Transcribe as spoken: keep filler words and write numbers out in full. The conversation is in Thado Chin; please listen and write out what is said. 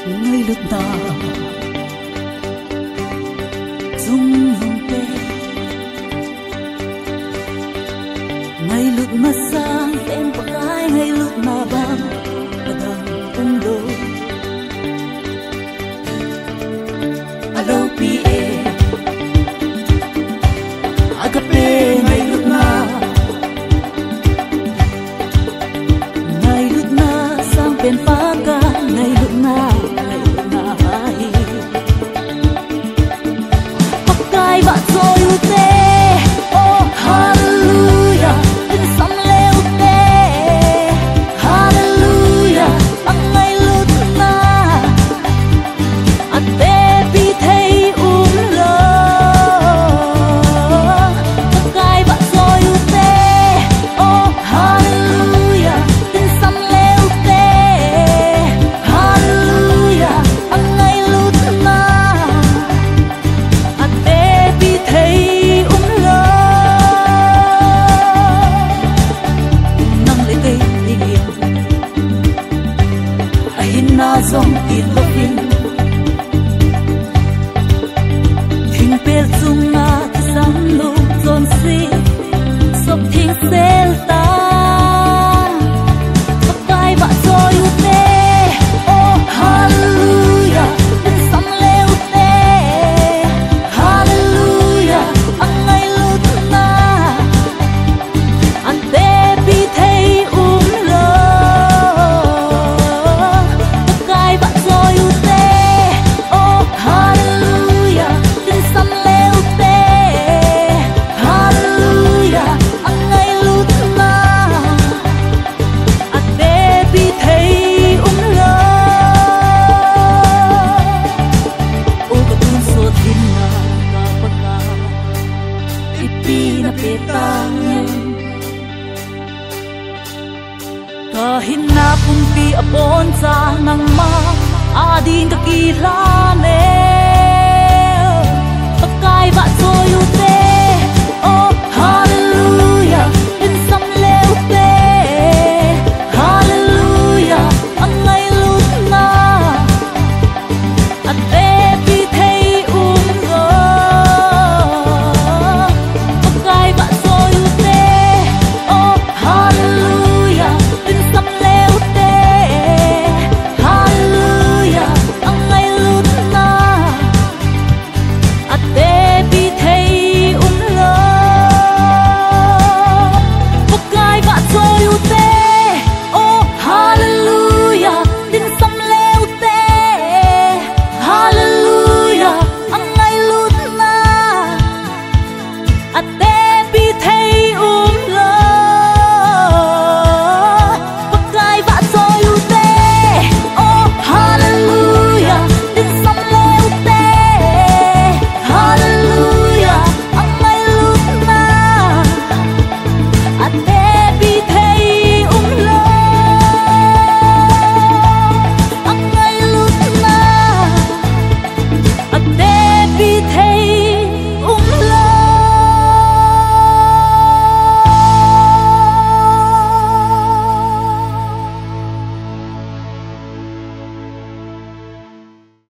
Ngailutna chung hung te, ngailutna sang pen Pakai ngailutna bang adang umlou. Alopi e, agape ngailutna, ngailutna sang pen Pakai ngailutna, ngailutna ahi. Pakai vahchoi u te, oh hallelujah, insam le u te, hallelujah, angailutna atepi thei umlou. Pakai vahchoi u te, oh hallelujah, insam le u te, hallelujah, angailutna atepi thei umlou. Nang le kei dingin ahinna jong it louvin, thingpel chunga kisam lou chonse, sop thing sel ta. Pakai vahchoi u te, oh hallelujah, insam le u te, hallelujah, angailutna atepi thei umlou. Pakai vahchoi u te, oh hallelujah, insam le u te, hallelujah, angailutna atepi thei umlou. O katonsot hinna ka Pakai, ipi napeh tang em? Kahinna pumpi abonchan nangma adin kakilhon e. Pakai vahchoi u te, oh hallelujah, insam le u te, hallelujah, angailutna atepi thei umlou. Pakai vahchoi u te, oh hallelujah, insam le u te, hallelujah, angailutna atepi thei umlou. Pakai vahchoi u te, oh hallelujah, insam le u te, hallelujah, angailutna atepi thei umlou. Pakai vahchoi u te, oh hallelujah, insam le u te, hallelujah, angailutna atepi